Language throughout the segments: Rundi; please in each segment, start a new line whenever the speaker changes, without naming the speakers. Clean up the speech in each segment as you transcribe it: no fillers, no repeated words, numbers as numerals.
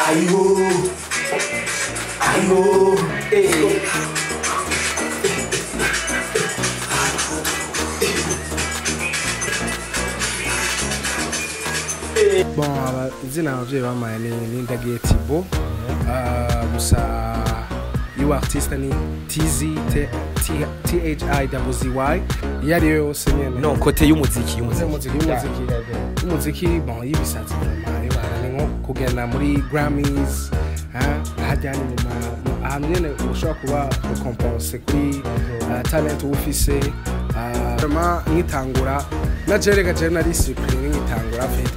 Ayo ayo eh.
Bon, izina abavyeyi bamaye ni Ndagiye Thibaut. Gusa iyo artiste ni TZ T H I Z Y, iyo ariyo yose nyene.
No, côté y'umuziki, y'umuziki.
Y'umuziki, bon, y'ibisazi vraiment ni nko kugenda muri Grammys, hajya ni mu ahantu nyene ushobora kuba récompense kuri talent ufise. Vraiment nkitangura na jerega je nari surpris nkitangura fait.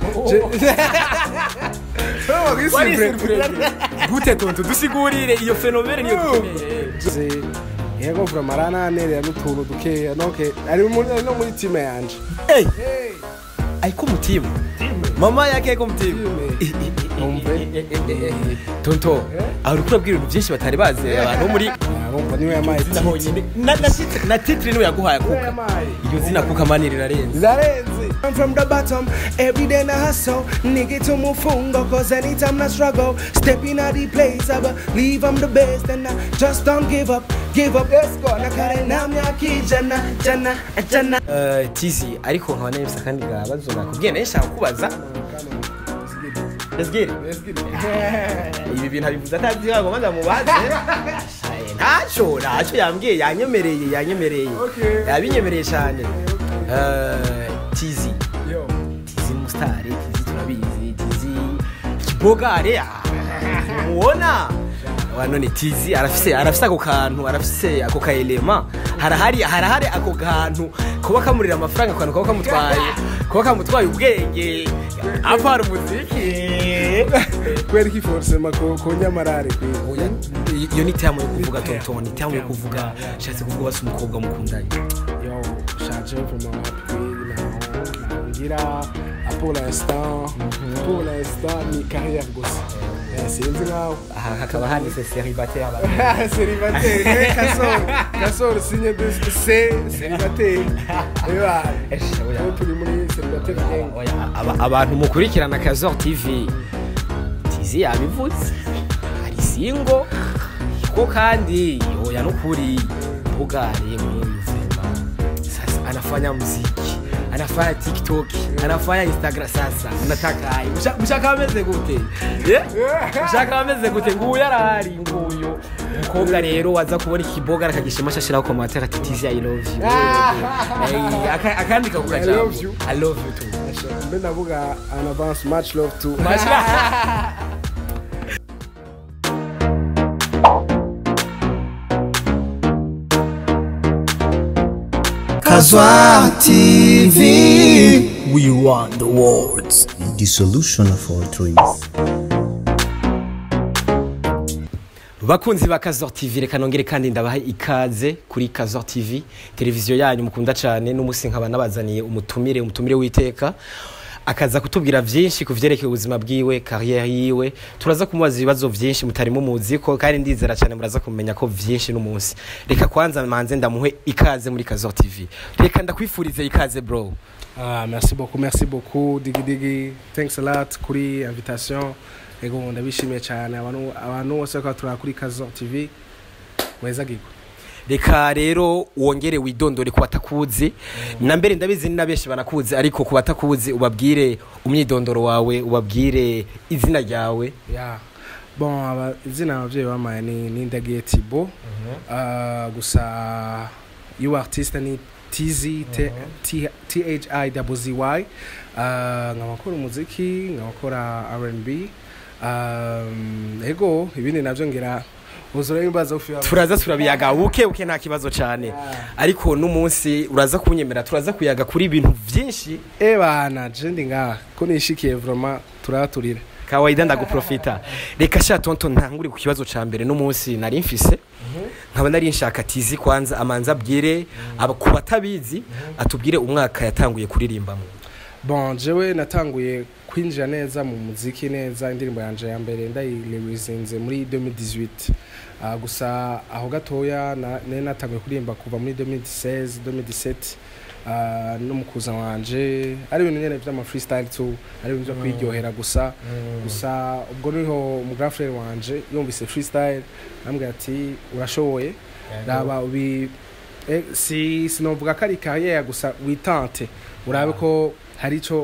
Wari surpris gute tonto? Dusigurire iyo phénomène niyo dukeneye.
Yego, vraiment arananterera n'utuntu dukeya, donc ari no muri team yanje.
Eh, ariko umutima mama yake ko mutima.
Umve.
Tonto, aho uriko urabwira ibintu byinshi batari bazi abantu muri
Urumva niwe yamaye.
Izina honyine na titre niwe yaguhaye kuka iryo zina kuka mani rirarenze.
Rirarenze. I'm from the bottom, every day na hustle. Nigga to mufungo, cause anytime I struggle. Step in at the place, I believe I'm the best. And I just don't give up, give up, let's go. Nakare namya kijana, jana, jana.
Tizi, ariko nkaba nari mfise akandi kabazo nakubwiye nari nshaka kubaza. Let's get it.
Let's get it.
Ibi bintu abivuze atazi ngo maze mubaze. Ntaco yambwiye, yanyemereye.
Okay.
Yabinyemereye cyane. Tizi.
Yo.
Tizi mustari, Tizi turabizi, Tizi kibogare. Mubona? None Tizi arafise ako kantu, arafise ako kaelema. Harahari ako kantu kuba kamurira amafaranga, kantu kuba kamutwaye. Kuba kamutwaye ubwenge. Apara umuziki.
Kweri ki forcément ko nyamarare
kwe. Iyo ni terme yo kuvuga tonton, ni terme yo kuvuga. Shatse kuvuga basi umukobwa mukundanye.
Yo, shaje vraiment happy naho. Ngira pour l'instant ni carrière gusa. Sinzi nkaho.
Aha hakaba handitse célibataire.
Célibataire, Kasor signe de C célibataire. Ewa. Turi muri célibataire gang.
Abantu mukurikirana Kazor TV. Tizi yabivuze. Ari single. Ko kandi oya nukuri bugare nk'uyu vraiment. Sasa anafanya muziki, anafanya TikTok, anafanya Instagram. Sasa unataka ushaka ameze gute? Ushaka ameze gute? Nguyu arahari, nguyu umukobwa rero waza kubona ikiboga akagishima ashashiraho commentaire ati Tizi I love you. Akandika kuka jambo I love you too.
Mbe ndavuga en avance much love too.
Much love.
Kazwa TV.
We want the words.
The solution of all dreams.
Bakunzi ba Kazor TV, reka nongere kandi ndabaha ikaze kuri Kazor TV, televiziyo yanyu mukunda cyane. N'umusi nkaba nabazaniye umutumire witeka, akaza kutubwira vyinshi kuvyerekeye ubuzima bwiwe, carrière yiwe. Turaza kumubaza ibibazo vyinshi mutari mumuzi ko, kandi ndizera cyane muraza kumenya ko vyinshi n'umunsi. Reka kwanza manze ndamuhe ikaze muri Kazor TV. Reka ndakwifurize ikaze bro.
Merci beaucoup, merci beaucoup Digi Digi. Thanks a lot kuri invitation. Ego ndabishimiye cyane abantu bose ko tura kuri Kazor TV. Mweza gigo.
Reka rero wongere widondore ku batakuzi. Na mbere ndabizi ni nabeshi banakuzi, ariko ku batakuzi ubabwire umyidondoro wawe, ubabwire izina ryawe.
Yeah. Bon, izina abavyeyi bamaye ni Ndagiye Thibaut. Gusa iyo artiste ni TZ T H I Z Y. Nkabakora umuziki, nkabakora R&B. Ego ibindi navyo ngira
turaza turabiyaga uke nta kibazo cyane. Ariko n'umunsi uraza kunyemera turaza kuyaga kuri ibintu byinshi.
Bana je ndi ngaha ko nishikiye vraiment turaturira
kawaida ndaguprofita. Reka sha tonto ntangure ku kibazo ca mbere n'umunsi nari mfise. Nkaba nari nshaka Tizi kwanza amanza abwire ku batabizi, atubwire umwaka yatanguye kuririmbamo.
Bon, jewe natanguye kwinjira neza mu muziki neza, indirimbo yanje ya mbere ndayirizinze muri 2018. Gusa aho gatoya natanguye kuririmba kuva muri 2016 2017. N'umukuza wanje, ari ibintu nyene vy'ama freestyle tu, ari ibintu vyo kwiryohera gusa. Gusa ubwo niho umu grand frère wanje yumvise freestyle, arambwira ati: "Urashoboye, raba ubi si sinovuga ko ari carrière gusa, witante urabe ko hari ico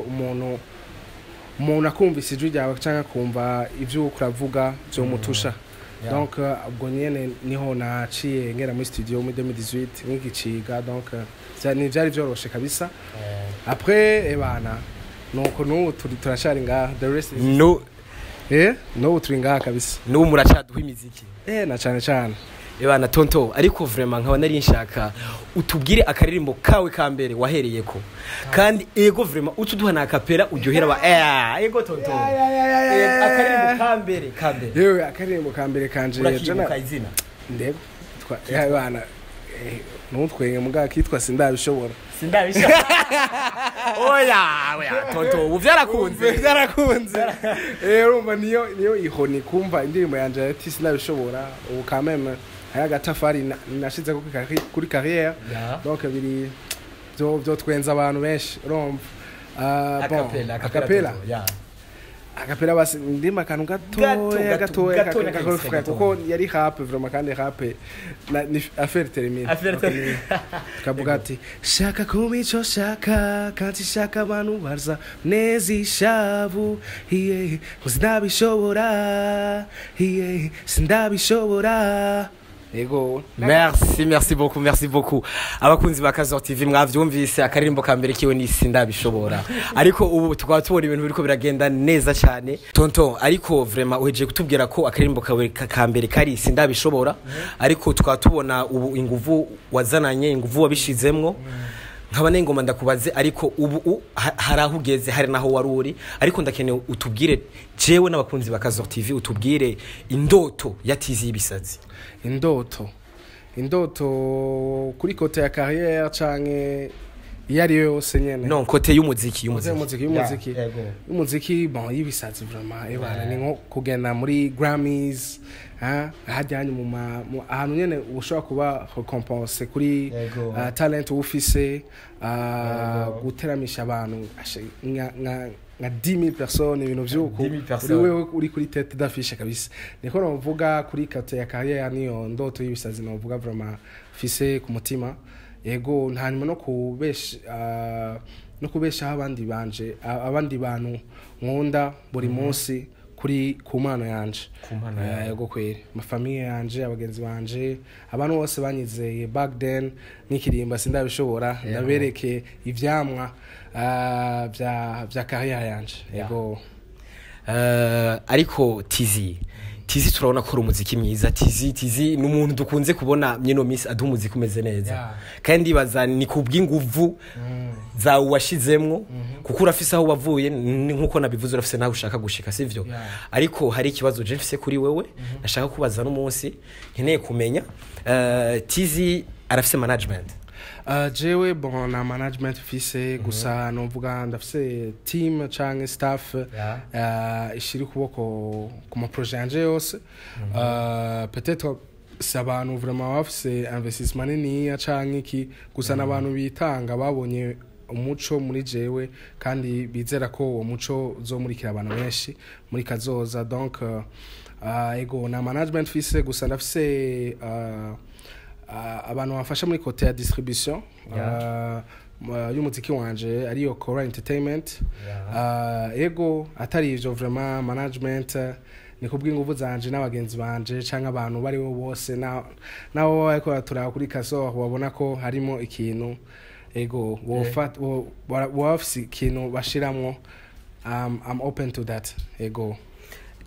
umuntu akumvise ijwi ryawe cyangwa akumva ivyo uriko uravuga vyomutusha." Donc ubwo nyene niho naciye ngera muri studio muri 2018 nkigiciga. Donc vyari vyoroshe kabisa. Après, ebana, nuko n'ubu turi turacari ngaha, the rest is
No.
N'ubu turi ngaha kabisa.
N'ubu muracaduha imiziki?
Na cane cane.
Ebana tonto, ariko vraiment nkaba nari nshaka utubwire akaririmbo kawe ka mbere wahereyeko, kandi ego, vraiment utuduha na acapella uryohera ba ego tonto. Akaririmbo ka mbere.
Yewe, akaririmbo ka mbere kanje
Urakibuka izina?
Ndego bana, ntutwenge muga, kitwa "Sindabishobora".
Sindabishobora. Oya, oya tonto, ubu byarakunze.
Byarakunze. Urumva niyo ihoni kumva indirimbo yanje ati "Sindabishobora". Ubu quand même hari agatafari nashize kuri carrière. Donc biri byo twenza abantu benshi, urumva. Bon,
Acapella.
Acapella.
Tonto, ya.
Acapella basi, ndimba akantu gatoya.
Gato,
gatoya.
gatoya,
Gatoya,
gatoya.
kuko yari rap vraiment, kandi rap ni affaire terminée.
Affaire terminée.
Kavuga ati: "Shaka kuba ico shaka, kandi shaka abantu baza neza ishavu, iye sindabishobora, iye sindabishobora." Yego.
Merci, merci beaucoup, merci beaucoup. Abakunzi ba Kazor TV, mwavyumvise, akaririmbo ka mbere kiwe ni "Sindabishobora". Ariko ubu tukaba tubona ibintu biriko biragenda neza cyane. Tonton, ariko vraiment uhejeje kutubwira ko akaririmbo kawe ka mbere kari "Sindabishobora", ariko tukaba tubona ubu inguvu wazananye, inguvu wabishizemwo. Nkaba nengoma ndakubaze, ariko ubu hari aho ugeze, hari naho wari uri, ariko ndakeneye utubwire jewe n'abakunzi ba Kazor TV, utubwire indoto ya Tizi y'ibisazi.
Indoto kuri côté ya carrière canke iyo ari yo yose nyene?
Non, côté y'umuziki, y'umuziki.
Y'umuziki, y'umuziki.
Yeah, yego.
Y'umuziki, bon, y'ibisazi vraiment, ebana, ni nko kugenda muri Grammys, hein, hajyanye ahantu nyene ushobora kuba récompense kuri talent ufise, guteramisha abantu nka 10,000 personnes, ibintu vy'uko
10,000 personnes.
Uri wewe uri kuri tête d'affiche kabisa. Niko novuga kuri côté ya carrière, niyo ndoto y'ibisazi novuga vraiment fise ku mutima. Yego, hanyuma no kubeshaho abandi banje, abandi bantu nkunda buri munsi kuri ku mpano yanje.
Ku mpano yawe.
Yego kweri, ama famille yanje, abagenzi banje, abantu bose banyizeye back then nkikirimba "Sindabishobora", ndabereke ivyamwa vya carrière yanje. Yego.
Ariko Tizi turabona ko ari umuziki mwiza. Tizi ni umuntu dukunze kubona mwino minsi aduha umuziki umeze neza. Kandi ndibaza ni kubw'inguvu zawe washizemwo, kuko urafise aho wavuye, nkuko nabivuze, urafise naho ushaka gushika, sivyo?
Yeah.
Ariko hari ikibazo je mfise kuri wewe nashaka kubaza n'umunsi nkeneye kumenya. Tizi arafise management?
Jewe, bon, na management mfise, gusa novuga ndafise team canke staff ishira ukuboko ku ma projet yanje yose. Peut-être si abantu vraiment bafise investissement niniya canke iki, gusa n'abantu bitanga, babonye umuco muri jewe kandi bizera ko uwo muco uzomurikira abantu benshi muri kazoza. Donc ego, na management mfise, gusa ndafise abantu bamfasha muri côté ya distribution y'umuziki wanje, ariyo Cora Entertainment. Ego, atari ivyo vraiment management, ni kubw'inguvu zanje n'abagenzi banje canke abantu bari bo bose nabo bariko baraturaba kuri Kasor, babona ko harimo ikintu. Ego, boba bafise ikintu bashiramwo. I'm open to that. Ego.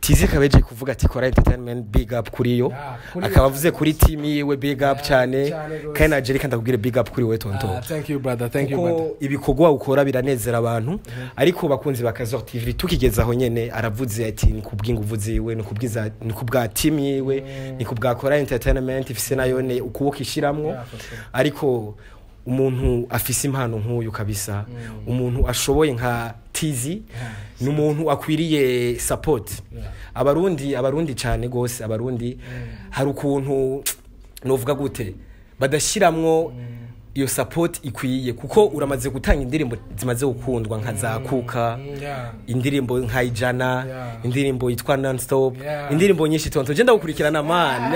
Tizi kabeje kuvuga ati Kora Entertainment, big up kuri yo.
Yeah, kuri
Akaba
yo.
avuze kuri team yiwe, big up cyane.
Cyane gose.
Kandi na Jerika ndakubwire big up kuri wewe tonto.
Ah, thank you brother, thank you brother.
Kuko ibikorwa ukora biranezera abantu. Ariko bakunzi ba Kazor TV, tukigeze aho nyene aravuze ati ni kubw'inguvu ziwe, ni kubwiza, ni kubwa team yiwe, ni kubwa Kora Entertainment ifise nayo ne ukuboko ishiramwo.
Yeah, for sure.
Ariko umuntu afise impano nk'uyu kabisa, umuntu ashoboye nka Tizi, ni umuntu akwiriye support. Abarundi cyane gose, Abarundi hari ukuntu novuga gute badashiramwo. Iyo support ikwiye, kuko uramaze gutanga indirimbo zimaze gukundwa nka za Kuka, indirimbo nka Ijana, indirimbo yitwa Non Stop, indirimbo nyinshi. Tonto, je ndagukurikirana, man.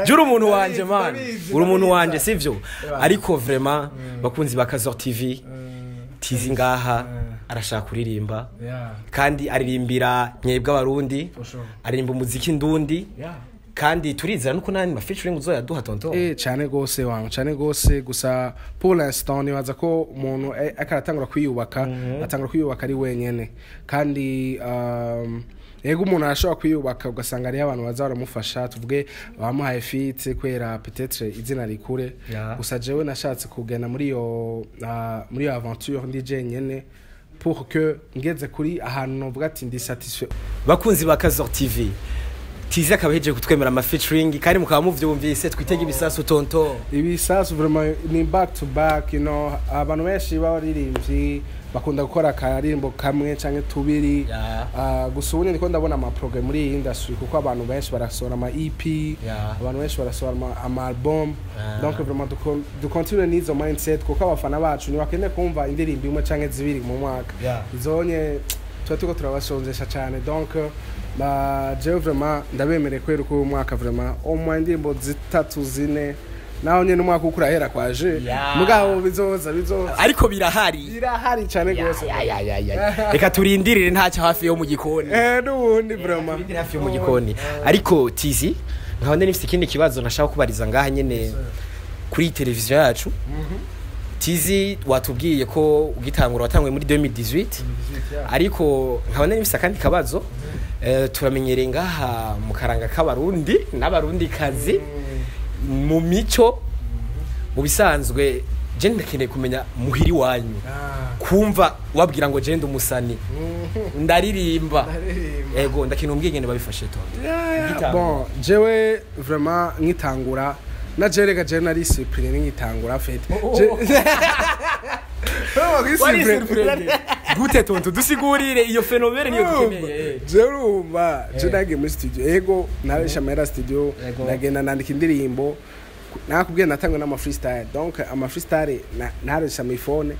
Je uri umuntu wanje, man.
Ndabizi,
Uri umuntu
ndabizi.
wanje, sivyo? Ariko vraiment, bakunzi ba Kazor TV, Tizi ngaha arashaka kuririmba kandi aririmbira mwebwe Abarundi.
For sure.
Aririmba umuziki ndundi. Kandi turizera nuko nandi ma featuring uzoyaduha, tonto.
Cyane gose wangu, cyane gose. Gusa pour l'instant nibaza ko umuntu akaratangura kwiyubaka, atangura kwiyubaka ari wenyene. Kandi yego, umuntu arashobora kwiyubaka ugasanga hariyo abantu baza baramufasha, tuvuge bamuhaye feat kubera peut-être izina rikure. Gusa jewe nashatse kugenda muri iyo aventure ndi jenyene pour que ngeze kuri ahantu novuga ati ndi satisfait.
Bakunzi ba Kazor TV, Tizi akaba ahejeje kutwemera ama featuring, kandi mukaba muvyumvise. Twitege ibisasu, tonto.
Ibisasu vraiment ni back to back. Abantu benshi b'abaririmbyi bakunda gukora akaririmbo kamwe canke tubiri. Gusa ubundi ndiko ndabona ama progrès muri iyi industry, kuko abantu benshi barasohora ama EP, abantu benshi barasohora ama album. Donc vraiment ducontinue n'izo mindset, kuko abafana bacu ntibakeneye kumva indirimbo imwe canke zibiri mu mwaka. Izonye tuba turiko turabashonjesha cyane. Donc ba jewe vraiment ndabemereye kubera uko uyu mwaka vraiment au moins indirimbo zitatu, zine, naho nyene umwaka uko urahera kwaje. Mugabo bizoza, bizoza.
Ariko birahari.
Birahari cyane gose.
Ya. Reka turindirire, ntacyo hafi yo mu gikoni.
N'ubundi vraiment.
Turindire hafi yo mu gikoni. Ariko Tizi, nkaba nifite ikindi kibazo nashaka kubariza ngaha nyene kuri televiziyo yacu. Tizi, watubwiye ko ugitangura watanguye muri 2018, ariko nkaba nifite akandi kabazo. Turamenyereye ngaha mu karanga k'Abarundi n'Abarundi kazi mu mico mu bisanzwe, je ndakeneye kumenya muhiri wanyu kumva wabwira ngo je ndi umusani, ndaririmba.
Ndaririmba.
Ego, ndakeneye umbwiye ingene babifashe, tonto. Ngitangura.
Bon, jewe vraiment nkitangura na jerega je nari discipline nkitangura fete.
Wari surprende gute, tonto? Dusigurire iyo phénomène, niyo dukeneye.
Jewe urumva, je nagiye muri studio, ego, naresha amahera studio. Ndagenda nandika indirimbo. Nakubwiye natangwe n'ama freestyle. Donc ama freestyle naresha mu phone.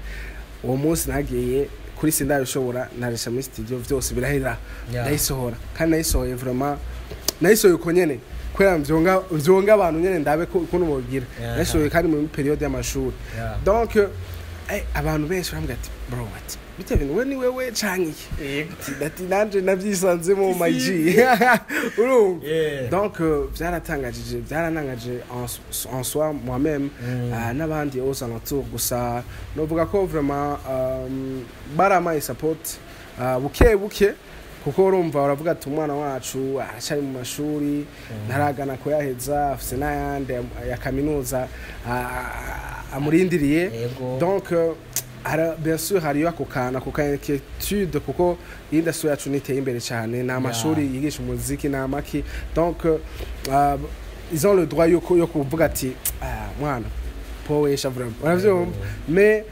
Uwo munsi nagiye kuri sindabishobora, naresha muri studio, vyose birahera. Ndayisohora, kandi nayisohoye vraiment, nayisohoye uko nyene kubera mvyonga abantu nyene, ndabe ko ukuntu bogira. Nayisohoye kandi muri période y'amashuri. Donc abantu benshi barambwira ati: "Bro," ati, "bite bintu we ni wewe canke iki?" Ati nanje navyisanzemo, my G, urumva? Donc vyaratangajije, byaranangaje en soi moi-même, n'abandi aux alentours. Gusa novuga ko vraiment baramaye support buke buke, kuko urumva uravuga ati umwana wacu aracyari mu mashuri, ntaragana kuyaheza, afise n'ayandi ya kaminuza amurindiriye. Donc bien sûr hariyo ako kantu, ako ka inquiétude, kuko iyi industry yacu niteye imbere cyane, ni amashuri yigisha umuziki, ni amaki. Donc ils ont le droit yo kuvuga ati: "Ah, mwana powesha vraiment," uravyumva? Mais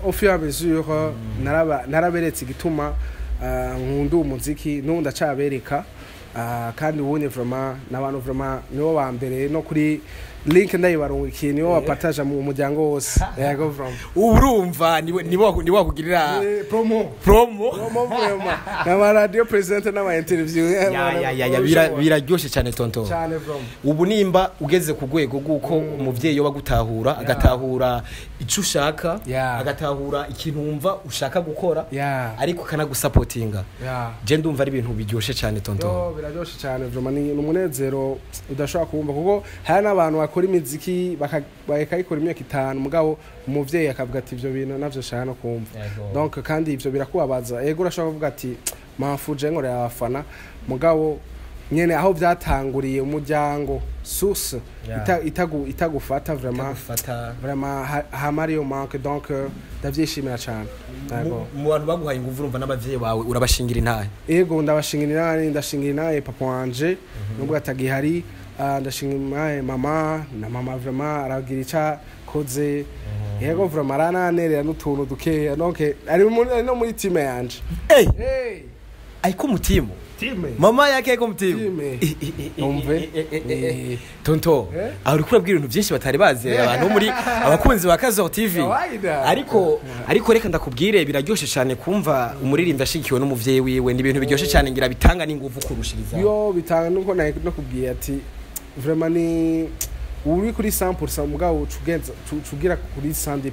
au fur et à mesure naraberetse igituma nkunda uwo muziki, n'ubu ndacabereka. Kandi ubunye vraiment n'abantu vraiment nibo ba mbere no kuri link ndayibarungikiye, nibo bapartage mu muryango wose. Yego, vraiment.
Urumva niwe wakugirira
Promo.
Promo.
Promo vraiment n'ama radio presenter n'ama interview.
Ya, biraryoshe cyane, tonto.
Cyane vraiment.
Ubu nimba ugeze ku rwego rw'uko umuvyeyi yoba agutahura, agatahura icyo ushaka, agatahura ikintu wumva ushaka gukora, ariko akanagusapotinga, je ndumva ari ibintu biryoshe cyane, tonto.
Yo, biraryoshe cyane vraiment. Ni umunezero udashobora kumva, kuko hari n'abantu bakora imiziki bakayikora imyaka 5, mugabo umuvyeyi akavuga ati: "Ivyo bintu navyo shaka no kumva." Donc kandi ivyo birakubabaza. Ego, urashobora kuvuga ati mafuje nkorera abafana, mugabo nyene aho byatanguriye, umuryango source itagufata vraiment.
Itagufata.
Vraiment hama ariyo manque. Donc ndavyishimira cyane. Yego.
Mu bantu baguhaye inguvu, urumva n'abavyeyi bawe urabashingira intahe.
Ego, ndabashingira intahe. Ndashingira intahe papa wanje nubwo atagihari. Ndashingira intahe mama, na mama vraiment aragira ico akoze. Yego, vraiment arananerera n'utuntu dukeya. Donc ari no muri team yanje.
Hey!
Hey!
Ariko mutimu.
Time.
Mama yake ko mutimu.
Time. Umve.
Tonto, aho uri kurabwira ibintu byinshi batari bazi abantu muri abakunzi ba Kazor TV.
Kawaida.
Ariko reka ndakubwire, biraryoshe cyane kumva umuririmbyi ashigikiwe n'umuvyeyi wiwe. Ni ibintu biryoshe cyane, ngira bitanga n'inguvu kurushiriza.
Yo, bitanga nuko nakubwiye ati vraiment ni uri kuri 100%, mugabo ucugenza cugira kuri 110%.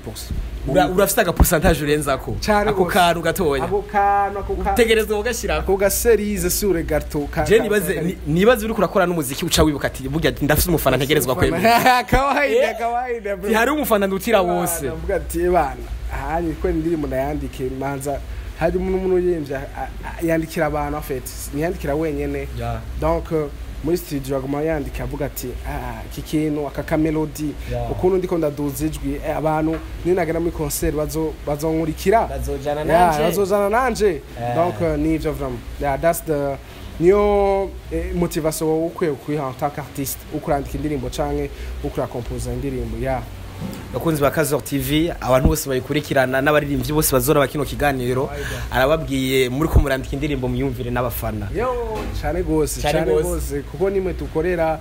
Urafite aga pourcentage urenzako.
Cane
Ako
gose.
kantu gatoya
Ako kantu, ako ka
utegerezwa ugashyirako.
Ako ga cerise sur le gâteau
Je nibaze nibaze uriko urakora n'umuziki, uca wibuka ati burya ndafite umufana ntegerezwa kwemera.
Kawaida, kawaida, bro.
Hari umufana ndutira wose.
Ndavuga ati bana, hari ko indirimbo ndayandike manza hari umuntu uririmbye yandikira abantu, en fait ntiyandikira wenyene. Donc muri studio aguma yandika avuga ati: "Ah, iki kintu, aka ka melody, ukuntu ndiko ndaduza ijwi, abantu ninagera muri concert bazonkurikira."
Bazojana
Yeah,
nanje.
Bazojana nanje. Donc nivyo vraiment, yeah, that's the niyo motivation wowe ukwiye kwiha en tant qu'artiste, ukurandika indirimbo canke ukurakompoza indirimbo, yeah.
Bakunzi ba Kazor TV, abantu bose bayikurikirana n'abaririmbyi bose bazora bakino kiganiro, arababwiye: muri ko murandika indirimbo, muyumvire n'abafana.
Yo, cyane gose.
Cane
Cyane
gose.
gose, kuko nimwe tukorera.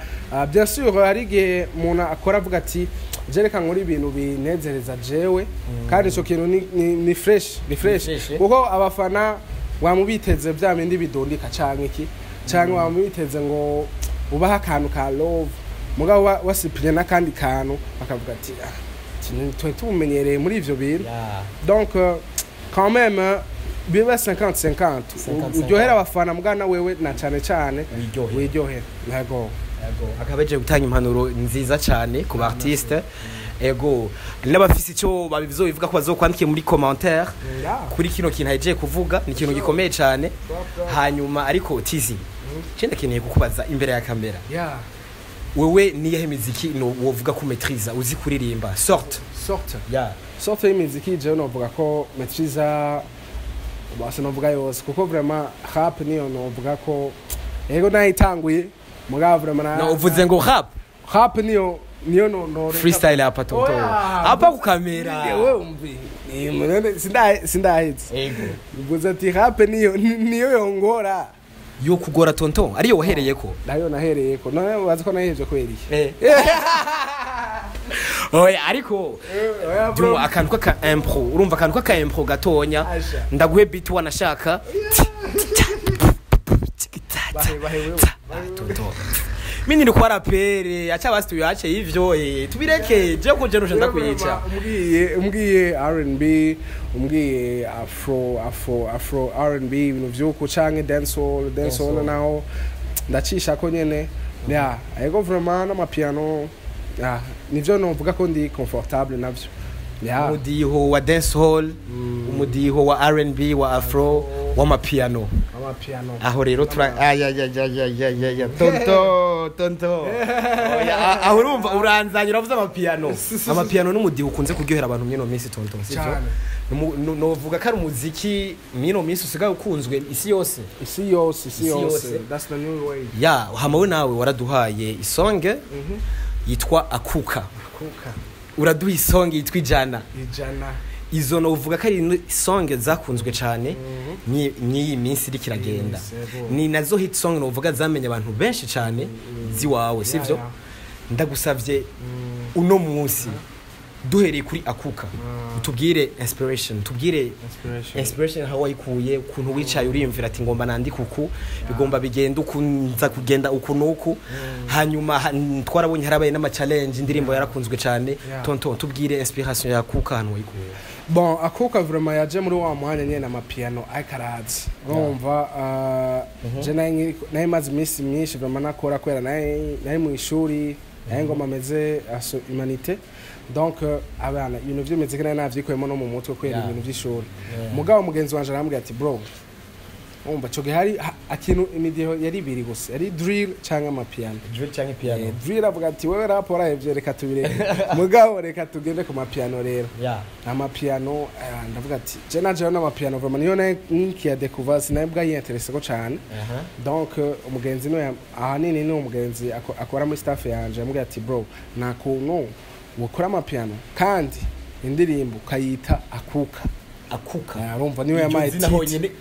Bien sûr hari igihe umuntu akora avuga ati: "Je reka nkora ibintu binezereza jewe." Kandi ico kintu ni fresh, ni fresh.
Ni fresh, eh?
Kuko abafana wamubiteze bya bindi bidondika canke iki, canke wamubiteze ngo ubaha akantu ka love, mugabo wasipirye n'akandi kantu, bakavuga ati: "Ah, twari tubumenyereye muri ivyo bintu." Donc quand même biba 50-50.
50-50.
Uryohera abafana, mugana wewe na cane cane
Wiryohere.
wiryohera, yego.
Akaba yaje gutanga impanuro nziza cyane ku ba artiste. Ego, n'abafise icyo babizobivuga ko bazokwandikiye muri commentaire kuri kino kintu ahejeje kuvuga, ni ikintu gikomeye cyane. Hanyuma ariko Tizi, je ndakeneye kukubaza imbere ya kamera. Wewe niyahe miziki no wovuga ko maîtrise, uzi kuririmba sorte?
Sorte? Sorte y'imiziki, jewe novuga ko maîtrise bose novuga yose, kuko vraiment rap niyo novuga ko ego nayitanguye, mugabo vraiment
No uvuze ngo rap?
Rap niyo no
Freestyle hapa, tonto.
Oya.
Hapa ku kamera.
Wewe umvi, ni munene sindahetse.
Ego.
Mvuze ati rap niyo yongora.
Yo kugora, tonton, ariyo wahereyeko?
Nayo nahereyeko. None bazi ko nahevye kubera iki?
Oya, ariko
Oya, bro.
Dimo akantu k'aka impro, urumva akantu k'aka impro gatonya.
Asha.
Ndaguhe beat wanashaka.
Bahe, bahe wewe.
Tonton, mimi nilikuwa rapere, acha basi tuyache hivyo, tubireke. Je ko je rusha ndakuyica.
Umbwiye R&B, umbwiye afro R&B, ibintu vy'uko canke dancehall, dancehall naho ndacisha ko nyene, yeah. Ego, vraiment n'amapiano, yeah, nivyo novuga ko ndi comfortable navyo, yeah.
Umudiho wa dancehall, umudiho wa R&B, wa afro, w'amapiano.
Amapiano.
Aho rero tura ayayayayayaya, tonto, tonto. Oya, aho urumva uranzanye, uravuze amapiano. Amapiano n'umudiho ukunze kuryohera abantu mwino minsi, tonto, sivyo?
Cane.
Novuga ko ari umuziki mwino minsi usigaye ukunzwe isi yose.
Isi yose, isi
Isi
yose.
yose.
That's the new way.
Ya hama we nawe waraduhaye isonge yitwa Akuka.
Kuka.
Uraduha isonge yitwa Ijana.
Ijana.
Izo novuga ko ari isonge zakunzwe cyane mw'iyi minsi iriko iragenda.
Yego.
Ni nazo hit song novuga zamenye abantu benshi cyane ziwawe, sivyo?
Yeah.
Ndagusavye uno munsi, duhereye kuri Akuka, utubwire inspiration, tubwire
Inspiration.
inspiration aho wayikuye, ukuntu wicaye uriyumvira ati: "Ngomba nandike uku, bigomba bigenda uku, nza kugenda uku nuku." Hanyuma twarabonye harabaye n'ama challenge, indirimbo yarakunzwe cyane. Tonton, tubwire inspiration ya Akuka, ahantu wayikuye.
Bon, Akuka vraiment yaje muri wa mwanya nyene amapiano ariko araza, urumva. Je nari maze iminsi myinshi vraiment nakora kubera nari mu ishuri, nari ngoma meze aso humanité. Donc abana ibintu vy'imiziki nari navyikuyemo no mu mutwe kubera ibintu vy'ishuri. Mugabo mugenzi wanje arambwira ati: "Bro, umva, ico gihe hari akintu imidiho yari ibiri gusa, yari drill canke amapiano."
Drill canke piano.
Drill, avuga ati: "Wewe rap warahevye, reka tubireke, mugabo reka tugende ku mapiano rero." Amapiano, ndavuga ati je najeyo n'amapiano vraiment niyo nayo nkiya découvert, sinari bwayinteresse ko cane. Donc umugenzi niwe ahanini ni umugenzi akora muri staff yanje, yambwiye ati: "Bro, nta kuntu wokora amapiano kandi indirimbo ukayita Akuka."
Akuka.
Urumva niwe yamaye
Iryo zina honyine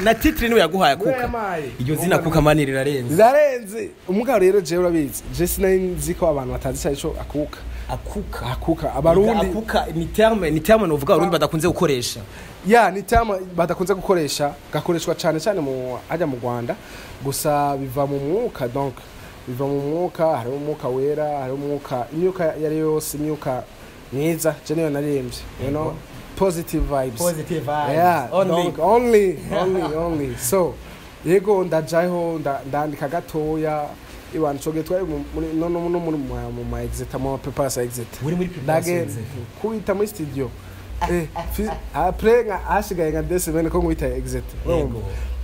na titre niwe yaguhaye.
Niwe
Akuka.
Yamaye.
Iryo zina Akuka, man, rirarenze.
Rirarenze. Umugabo rero, jewe urabizi, je sinari nzi ko abantu batazi icyo arico akuka.
Akuka.
Akuka, Abarundi.
Akuka ni terme novuga Abarundi badakunze gukoresha.
Ya, ni terme badakunze gukoresha, gakoreshwa cyane cyane mu ajya mu Rwanda gusa. Biva mu mwuka, donc biva mu mwuka. Hariho umwuka wera, hariho umwuka, imyuka iyo ari yo yose, imyuka myiza. Je niyo naririmbye, positive vibes.
Positive vibes.
Yeah.
Only.
Donc, only, only, only. So yego, ndajaho, ndandika gatoya. Iwana ico gihe twari no muri mu ma exeta, mu ma préparation exeta.
Uri muri preparation
Ndage
exeta.
kubita muri studio, après nka hasigaye nka 2 semaines ko nkubita exeta.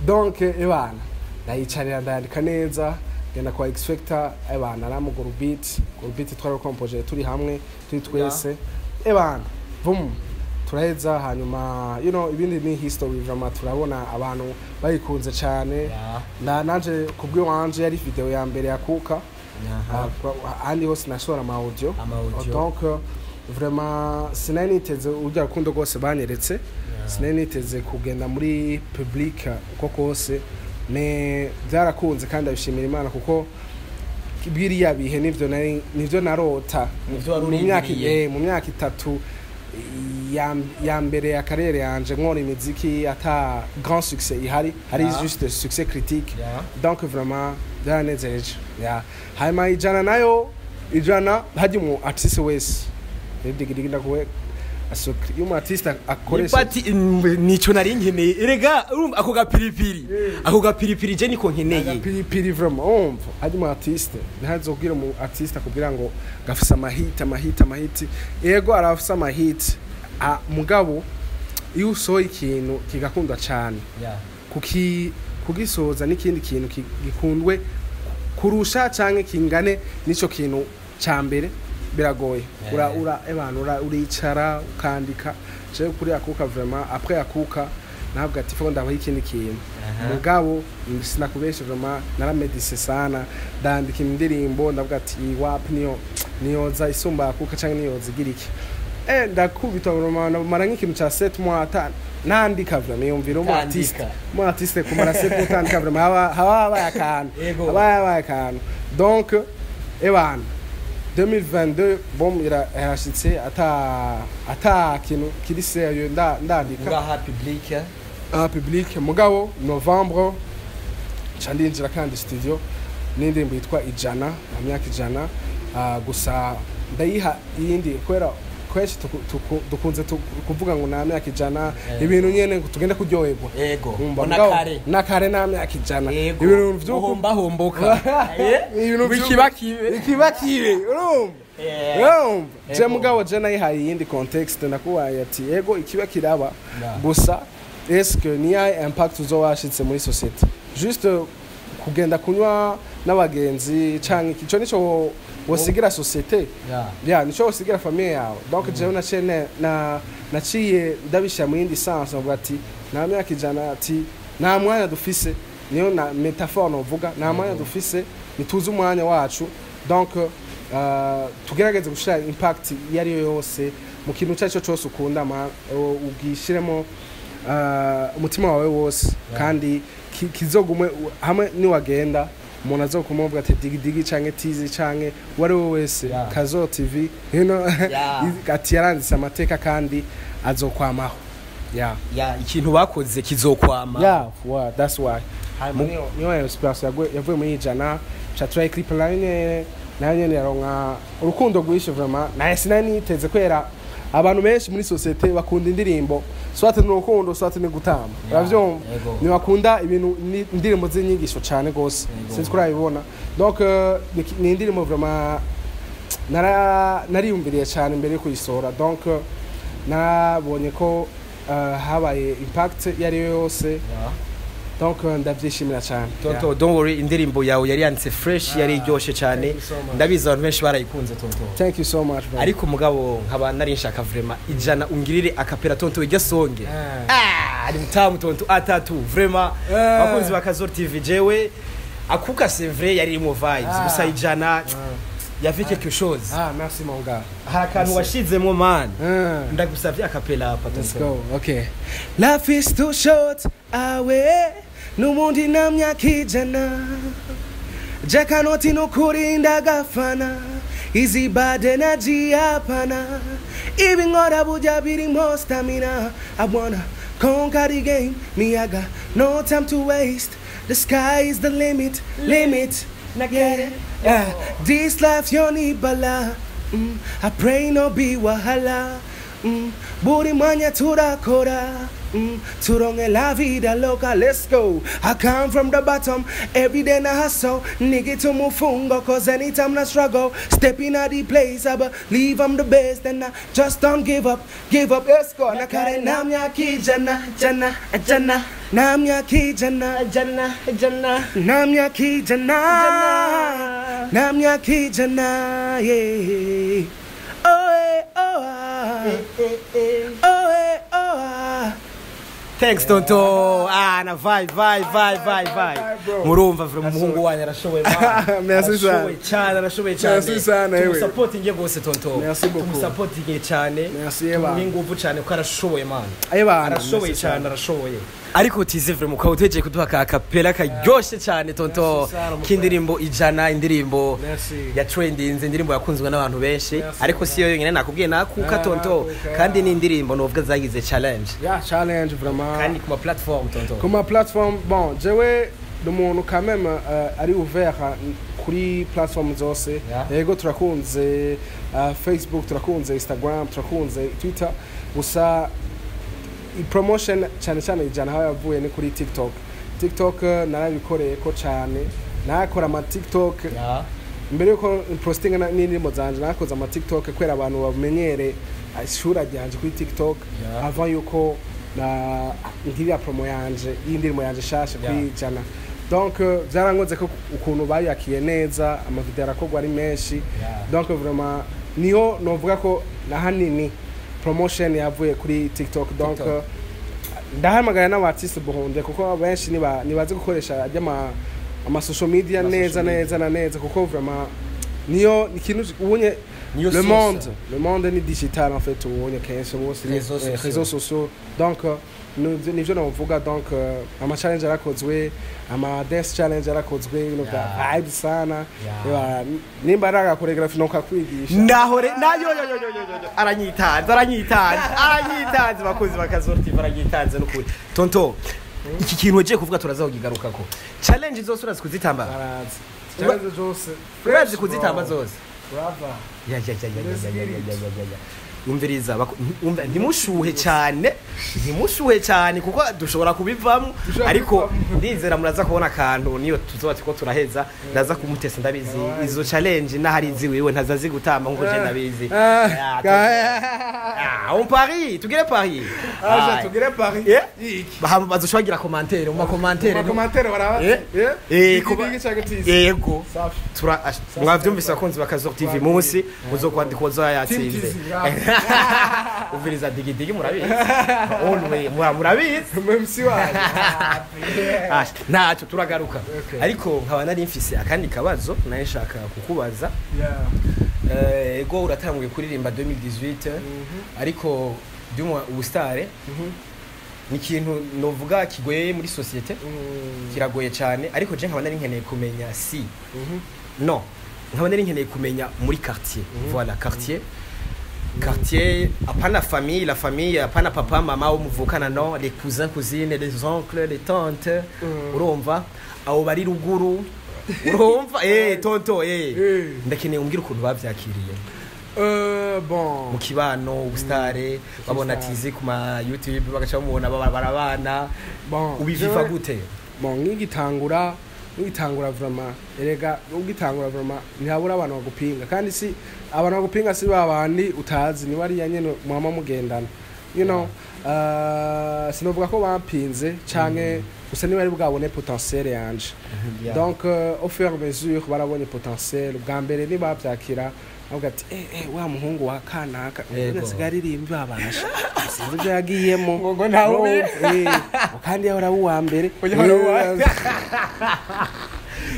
Donc ebana, ndayicarira, ndayandika neza, ngenda kwa X-Factor. Ebana, aramugura beat, gura beat twari kompoje turi hamwe, turi twese. Ebana, vum, turaheza. Hanyuma ibindi ni history. Vraiment turabona abantu bayikunze cyane. Na nanje kubw'iwanje yari video ya mbere yakuka. Ahandi hose nashora ama audio.
Ama audio.
Donc vraiment sinari niteze urya rukundo rwose banyeretse, sinari niteze kugenda muri public uko kose, mais byarakunze kandi ndabishimira Imana, kuko biriya bihe nivyo nari, nivyo narota.
Nivyo wari
Mu myaka
urindiriye.
mu myaka 3 ya mbere ya carrière yanje nkora imiziki, ata grand succès ihari, hari juste succès critique. Donc vraiment byaranezereje. Yeah. Hanyuma Ijana nayo, Ijana hajya umu artiste wese digidigi ndakuwe asokri, iyo umu artiste akoresha
Nipati nico nari nkeneye erega. Urumva ako gapiripiri je niko nkeneye.
Agapiripiri vraiment. Umva, hajya umu artiste ntazobwira umu artiste akubwira ngo gafise amahiti, amahiti, amahiti. Yego, arafise amahiti. Mugabo iyo usohoye ikintu kigakundwa cane, kuki kugisoza n'ikindi kintu gikundwe kurusha canke kingane n'ico kintu ca mbere biragoye. Ura ebana, uricara ukandika. Je kuri Akuka, vraiment après Akuka ntabwo ati fo ndabaho ikindi kintu. Mugabo sinakubesha, vraiment naramedise sana, ndandika indirimbo, ndavuga ati iyi wapi, niyo niyoza isumba Akuka canke niyoza igira iki. Ndakubita vraiment, mara nk'ikintu ca 7 mois ata nandika. Vraiment yumvira umu artiste,
Utandika.
umu artiste kumara 7 mois utandika, vraiment haba habaye akantu.
Yego.
Haba habaye akantu. Donc ebana, 2022 bom irashitse ata kintu kiri sérieux ndandika
Ngaha public.
En public. Mugabo novembre nca ndinjira kandi studio n'indirimbo yitwa Ijana, mu myaka ijana. Gusa ndayiha iyindi, kubera kenshi dukunze kuvuga ngo nta myaka 100, ibintu nyene ngo tugende kuryoherwa.
Yego.
Umva,
Na
mugabo,
kare.
Na kare nta myaka 100.
Yego.
Ibintu vy'uko
Uhomba homboka.
Ibintu
Bikiba kibe.
Ikiba kibe, urumva? Urumva je?
Yego.
Mugabo je nayihaye iyindi contexte, ndakubaye ati yego, ikiba kiraba, gusa est-ce que niya impact uzoba washitse muri société? Juste kugenda kunywa n'abagenzi canke iki, ico nico wosigira société? Ya, nico wosigira famille yawe? Donc jewe naciye na naciye ndabishyira mu yindi sens, ndavuga ati nta myaka 100, ati nta mwanya dufise. Niyo na métaphore novuga, nta mwanya dufise, ntituzi umwanya wacu. Donc tugerageze gushira impact iyo ari yo yose mu kintu icyo ari cyo cyose ukunda, ugishiremo umutima wawe wose, kandi kizogume hamwe niwagenda umuntu azokumubwira ati Digidigi canke Tizi canke uwo ari we wese, Kazo TV, ati yaranditse amateka kandi azokwamaho, yeah.
Ya, ikintu bakoze kizokwama.
Yeah, well, that's why. Hanyuma niyo inspiration yavuye muri Ijana. Ca turayiclipa, nayo nyene, nayo nyene yaronka urukundo rwinshi. Vraiment naye sinari niteze, kubera abantu benshi muri société bakunda indirimbo soit ni urukundo, soit ni gutamba, uravyumva?
Yego.
Ntibakunda ibintu indirimbo z'inyigisho cane gose. Sinzi ko urabibona. Donc ni indirimbo vraiment nariyumviriye cyane mbere yo kuyisohora. Donc narabonye ko habaye impact iyo ari yo yose. Donc ndabyishimira cyane.
Tonto, don't worry, indirimbo yawe yari yanditse fresh, yari iryoshe cyane.
Thank you so much.
Ndabizi abantu benshi barayikunze, tonto.
Thank you so much, bro.
Ariko mugabo nkaba nari nshaka vraiment Ijana ungirire a cappella, tonto, ijya songe. Ah, ni mtamu, tonto, atatu vraiment. Bakunzi ba Kazor TV, jewe Akuka c'est vrai yari irimo vibes, gusa Ijana Y avait quelque chose.
Ah, merci mon gars.
Hari akantu washizemwo, man.
Ah.
Ndagusavye acapella hapa.
Let's
Tonton.
go. Okay. Life is too short. Awe. N'ubundi nta myaka 100. Jakanoti nukurinda gafana. Izi bad energy hapana. Ibi nkora burya birimo stamina. I wanna conquer the game. Me, I got no time to waste. The sky is the limit. Limit. Yeah. This life yo ni bala. I pray no be wahala. Buri mwanya turakora. Turonge la vida loca, let's go. I come from the bottom, every day na hustle. Nigga to mufungo, 'cause anytime I struggle. Step in at the place, I believe I'm the best. And I just don't give up, give up, let's go. Nakare namya kijana, jana, jana. Namya kijana,
Jana, jana.
Namya kijana. Namya kijana, yeah. Oh, eh, oh, ah. Oh, eh, oh, ah.
Thanks, tonto. Ah, na vibe, vibe, vibe, vibe, vibe.
Bro.
Murumva vraiment umuhungu wanyu arashoboye, man.
Merci.
Arashoboye cyane, arashoboye cyane.
Merci sana, ewe.
Tumusupportinge gose, tonto.
Merci beaucoup.
Tumusupportinge cyane.
Merci, eba.
Tumuhe ingufu cyane kuko arashoboye, man.
Eba.
Arashoboye
Merci.
cyane, arashoboye. Ariko tize vraiment ukaba utegereje kuduha ka acapella karyoshe cyane, tonto,
Merci sana, mon
k'indirimbo 100, indirimbo
Merci.
ya trendinze, indirimbo yakunzwe n'abantu benshi.
Merci.
Ariko si yo yonyine, nakubwiye nakuka,
Ah,
tonto.
nakuka.
Kandi ni indirimbo novuga zagize challenge.
Yeah, challenge vraiment.
Kandi ku ma platform, tonto.
Ku ma platform, bon, jewe ndi umuntu quand même ari ouvert kuri platform zose. Yego, turakunze Facebook, turakunze Instagram, turakunze Twitter, gusa i promotion cyane cyane 100 aho yavuye ni kuri TikTok. TikTok narabikoreye ko cyane, nakora ama TikTok mbere yuko postinga n'indirimbo zanje. Nakoze ama TikTok kubera abantu bamenyere ishura ryanje kuri TikTok avant yuko na ngirira promo yanje y'indirimbo yanje shasha kuri 100. Donc byarangoze ko ukuntu bayakiye neza, amavideo arakorwa ari menshi. Donc vraiment niho novuga ko na hanini promotion yavuye kuri TikTok. Donc
TikTok.
Ndahamagara n'abartiste Burundi, kuko benshi nibazi gukoresha ry'ama ama social media
Ama
neza
social media.
neza na neza, kuko vraiment niyo ikintu ubunye
Niyo
le
source.
monde, le monde ni digital en fait, ubunye kenshi bose ni
Réseaux sociaux.
Réseaux sociaux. Donc nivyo novuga. Donc ama challenge yarakozwe, ama dance challenge yarakozwe, ibintu bya vibe sana. Eba, nimba ari aga choreography no kakwigisha.
Nahore nayo yo yo yo yo yo, aranyitanze, aranyitanze, aranyitanze. Bakozi bakazortiva, aranyitanze n'ukuri. Tonto, iki kintu ugiye kuvuga turaza kukigarukako. Challenge zose urazi kuzitamba?
Barazi challenge zose.
Urazi kuzitamba zose?
Brava.
Ya ya ya ya ya ya ya ya ya ya ya. Umviriza, umva, ntimushuhe cyane, ntimushuhe cyane, kuko dushobora kubivamo.
Dushobora
Ariko
kubivamo.
ndizera muraza kubona akantu niyo tuzoba turiko turaheza, ndaza kumutesa. Ndabizi izo challenge n'ahari iziwiwe ntazazi gutamba nkuko je ndabizi.
Ah,
Ah, on parie, tugire pari.
Aje tugire pari.
Eh?
Iki.
Bazoshobora commentaire mu ma commentaire.
Mu commentaire baraba.
Eh?
Eh?
Eh,
Iki cyangwa tizi.
Yego.
Safi.
Tura mwavyumvise, abakunzi ba Kazor TV, munsi muzokwandika uzo
Team
yatsinze.
Tizi. Yeah.
Umviriza, digidigi murabizi. Always murabizi.
MC waje.
Ah, ntacyo, turagaruka.
Okay.
Ariko nkaba nari mfise akandi kabazo naye nshaka kukubaza.
Yeah.
Ego, uratanguye kuririmba 2018, ariko by'umwa ubustare ni ikintu novuga kigoye muri société, kiragoye cyane. Ariko je nkaba nari nkeneye kumenya si no nkaba nari nkeneye kumenya muri quartier, voilà, quartier, apana famille, la famille, apana papa mama wo muvukana, no, les cousins, cousines, les oncles, les tantes. Urumva abo bari ruguru, urumva, tonto, ndakeneye umbwire ukuntu bavyakiriye
Bon.
mu kibano, ubustare, babona tizi ku ma YouTube, bagaca bamubona barabana.
Bon.
Ubiviva gute?
Bon, nkigitangura vraiment, erega ugitangura vraiment ntihabura abantu bagupinga. Kandi si abantu bagupinga, si babandi utazi, ni bariya nyene mwama mugendana. Sinovuga ko bampinze canke, gusa niba ari bwabone potentiel yanje. Donc au fur et à mesure barabonye potentiel. Ubwa mbere nibavyakira, bavuga ati: "Eh eh, wa muhungu wa kanaka asigaye aririmba, babasha, sinzi ibyo yagiyemo."
Ngo ntawe ubizi.
Kandi yahora ari uwa mbere.
Yahora uwa-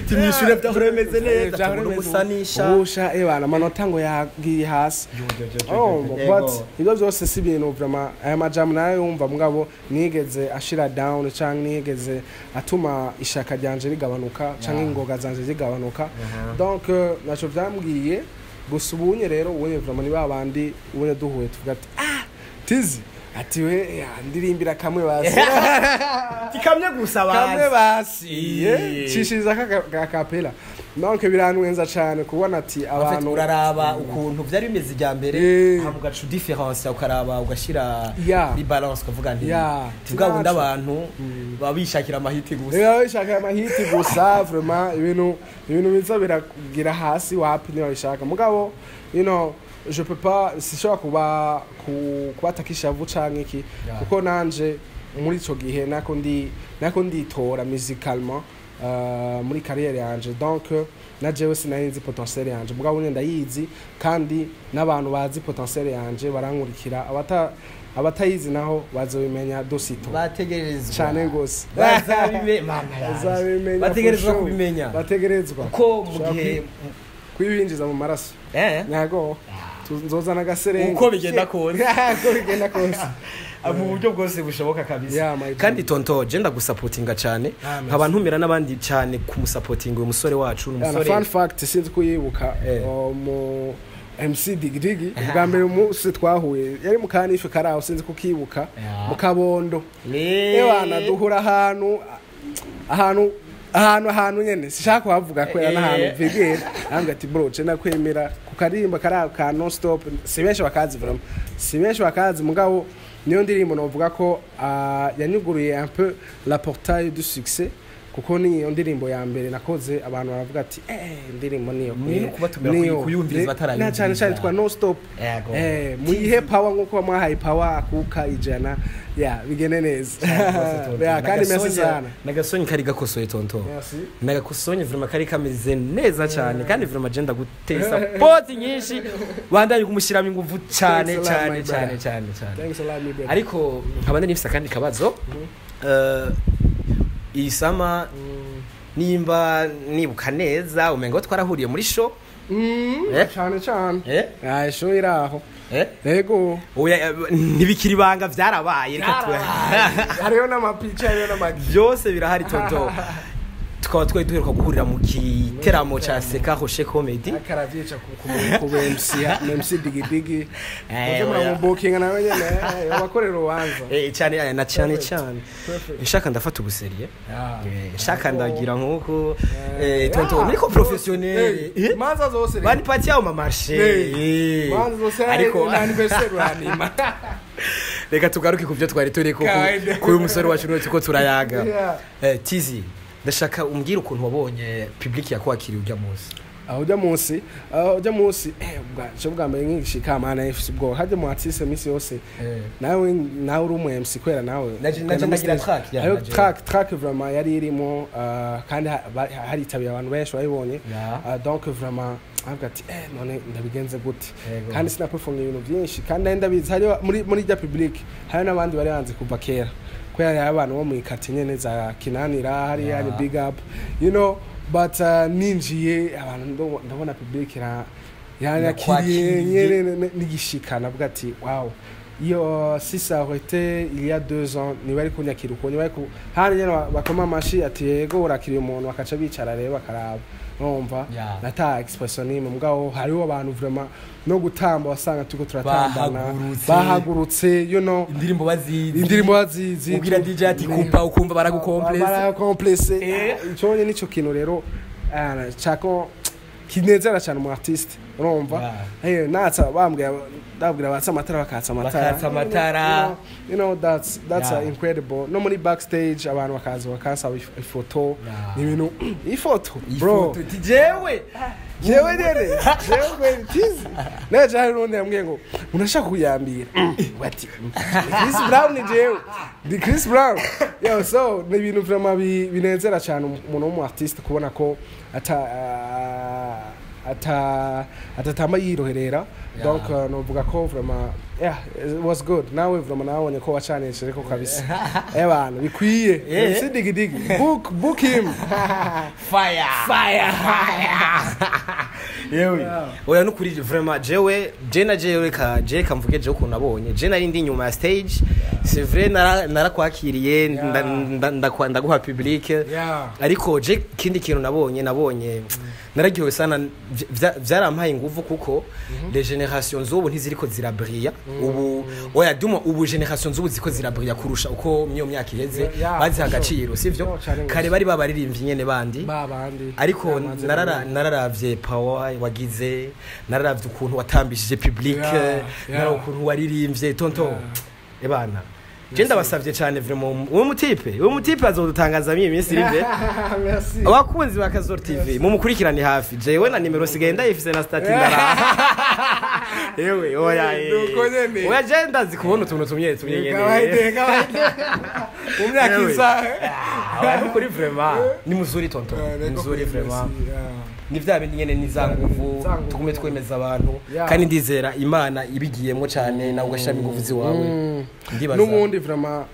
Timwishure vyahora bimeze neza,
Vyahora
tubona
bimeze
umusanisha.
Ubusha ebana amanota ngo yagiye hasi. Oh, but ibyo byose si ibintu vraiment, aya majambo nayo yumva, mugabo nigeze ashira down canke nigeze atuma ishaka ryanje rigabanuka canke ingoga zanje zigabanuka. Donc naco vyambwiye gusa. Ubunye rero, ubunye vraiment ni babandi ubunye duhuye tuvuga ati: "Ah, Tizi," ati: "We ya, ndirimbira kamwe basi."
Tikamye gusa
Kamwe
bazi.
Basi cishiriza ka kapela. Donc biranwenza cane kubona ati
En fait,
abantu
uraraba ukuntu vyari bimeze ijya mbere, hama ugaca différence, ukaraba ugashira kuri balance, ukavuga nti bwa bundi abantu baba bishakira amahiti gusa.
Niba bishaka amahiti gusa, vraiment ibintu biza biragira hasi, wapi, niba bishaka. Mugabo je peux pas, sishobora kuba kubatakisha ishavu canke iki, kuko nanje muri ico gihe nako nditora musicalement muri carrière yanje. Donc na jewe sinari nzi potentiel yanje, mugabo nyine ndayizi, kandi n'abantu bazi potentiel yanje barankurikira. Abatayizi naho bazobimenya dosito.
Bategerezwa.
Cane gose.
Mana yanje.
Bazabimenya.
Bategerezwa
For sure.
kubimenya.
Bategerezwa.
Kuko mu
Ushobora
gihe
kwibinjiza mu maraso. Nyago nzozana agaserenge.
Uko bigenda kose.
Uko bigenda kose.
Mu buryo bwose bushoboka kabisa.
Yeah, my
Kandi tonto, je ndagusapotinga cyane.
Ah, merci.
Nkaba ntumira n'abandi cyane kumusapotinga uyu musore wacu, ni
Na
umusore.
fun fact, sinzi kuyibuka, mu MC Digidigi ubwa mbere umunsi twahuye yari mu kanife karaho, sinzi kukibuka, mu Kabondo. Ewana duhura ahantu nyene sishaka kuhavuga kubera n'ahantu vigera. Arambwira ati: "Bro, je nakwemera ku karimba kari ka non stop." Si benshi bakazi, vraiment si benshi bakazi, mugabo niyo ndirimbo novuga ko yanyuguruye un peu la portail du succès, kuko niyo ndirimbo ya mbere nakoze abantu baravuga ati: "Eh, indirimbo niyo."
Ni no kubatumira kuyumviriza batarayumviriza.
Na cyane cyane twa non stop. Muyihe power nkuko mwahaye power akuka 100 ya bigene neza. Ya, kandi merci sana.
Nagasonye kari gakosoye, tonto.
Merci.
Nagakosonye vraiment, kari kameze neza cyane, kandi vraiment je ndaguteye support nyinshi, bandanye kumushyiramo ingufu cyane.
Thanks a lot,
Cyane.
My
Cyane.
brother.
Cyane cyane.
Thanks a lot, my brother.
Ariko nkaba nari nifise akandi kabazo. Iyi sama nimba nibuka neza, umengo twarahuriye muri show.
Cyane cyane. Ah, show iraho. Yego.
Oya, ntibikiri ibanga, vyarabaye, reka tu
Hariho n'amapica, hariho n'amagi.
Byose birahari, tonto. Tukaba twari duheruka guhurira mu giteramo ca Seka Rocher Comedy.
Akaravyica ku MC, MC Digidigi. Muze
Oya.
muramubukinga nawe nyene, abakorera urubanza.
Cyane, na cyane cyane.
Perfect.
Nshaka ndafata ubuseriye. Nshaka ndagira nkuko tonto niko professionnel.
Imanza zose rero.
Banipatia au mamarché.
Imanza zose.
Ariko
na anniversaire uranima.
Reka tugaruke ku byo twari turi ko
Kawaida.
kuri uyu musore wacu niwe turiko turayaga. Tizi, ndashaka umbwire ukuntu wabonye public yakwakiriye ujya munsi.
Aho ujya munsi bwa mbere nkishika, mana, ifise ubwoba hajya mu artiste misi yose. Nawe uri umu MC kwera nawe.
Naje ndagira track, ya,
Hariho
naje.
track vraiment yari irimo, kandi haritabiye abantu benshi babibonye. Donc vraiment avuga ati: "Eh, none ndabigenze gute?" Kandi sinaperformye ibintu byinshi, kandi nari ndabizi hariho muri rya public hari n'abandi bari banze kuva kera, kubera hariho abantu bo mu ikati nyene za Kinanira hariya, ni big up. But ninjiye abantu ndabona public yanyakiriye.
Yakwakiriye.
Nyene nigishika navuga ati: "Wow, iyo si ça aurait été il y a 2 ans, niba ari kunyakira uko, niba ari ku hano nyene bakoma amashi ati: 'Yego, urakiriye umuntu,' bakaca bicara rero bakaraba." Urumva, nata expression nimwe, mugabo hariho abantu vraiment no gutamba wasanga turiko turatambana.
Bahagurutse.
Bahagurutse.
Indirimbo bazizi.
Indirimbo bazizi.
Ubwira DJ ati kupa, ukumva baragukomplese.
Barakomplese. Ico nyene nico kintu rero cako kinezera cyane umu artiste, urumva. Natsa bambwira, ndabwira batsa amatara, bakatsa amatara.
Bakatsa amatara.
That's incredible. No muri backstage abantu bakaza bakansaba ifoto. Ni ibintu, ifoto, bro.
Ifoto, ati jewe.
Jewe nyene, jewe kweli Tizi naje. Hari n'undi yambwiye ngo unashaka kuyambira bati: "Chris Brown, jewe ndi Chris Brown." Yo, so ni ibintu vraiment binezera cyane umuntu w'umu artiste kubona ko ata ata atatamba yiroherera. Donc novuga ko vraiment, yeah, it was good. Nawe vraiment nabonye ko wacanishe ko kabisa, ebana bikwiye. Si Diggy Diggy, book him.
Fire, fire, fire! Yewe, oya, nukuri vraiment jewe je na jewe ka je kamvuge je ukuntu nabonye, je nari ndi inyuma ya stage, c'est vrai, narakwakiriye, ndaguha public. Ariko je kindi kintu nabonye nararyohewe sana, vyarampaye inguvu kuko les générations z'ubu ntiziriko zirabrilla ubu, oya, duma ubu génération z'ubu ziko zirabrilla kurusha uko myo myaka iheze. Baziha agaciro, sivyo?
No, cane
Kare bari babaririmbyi nyene bandi.
Babandi.
Ariko
Yamaze
nararavye power wagize, nararavye ukuntu watambishije public, nararavye ukuntu waririmbye, tonto. Ebana, je ndabasavye cyane vraiment, uwo mutipe azodutangaza mimi iminsi iri imbere.
Merci.
Abakunzi ba Kazor TV, mumukurikirane hafi. Jewe na nimero sigaye ndayifise na statut ndara yewe, oya.
Nuko nyene.
Oya, je ndazi kubona utuntu tumye tumye nyene.
Kawaide, kawaide. Mu myaka
Yewe.
iza.
Ah, oya, nukuri vraiment ni muzuri, tonto, ni muzuri vraiment. Ni vya bindi nyene, ni za nguvu.
Za nguvu.
Tugume twemeza abantu. Kandi ndizera Imana ibigiyemo cyane, nawe ugashiramo inguvu ziwawe, ndibaza.
N'ubundi vraiment,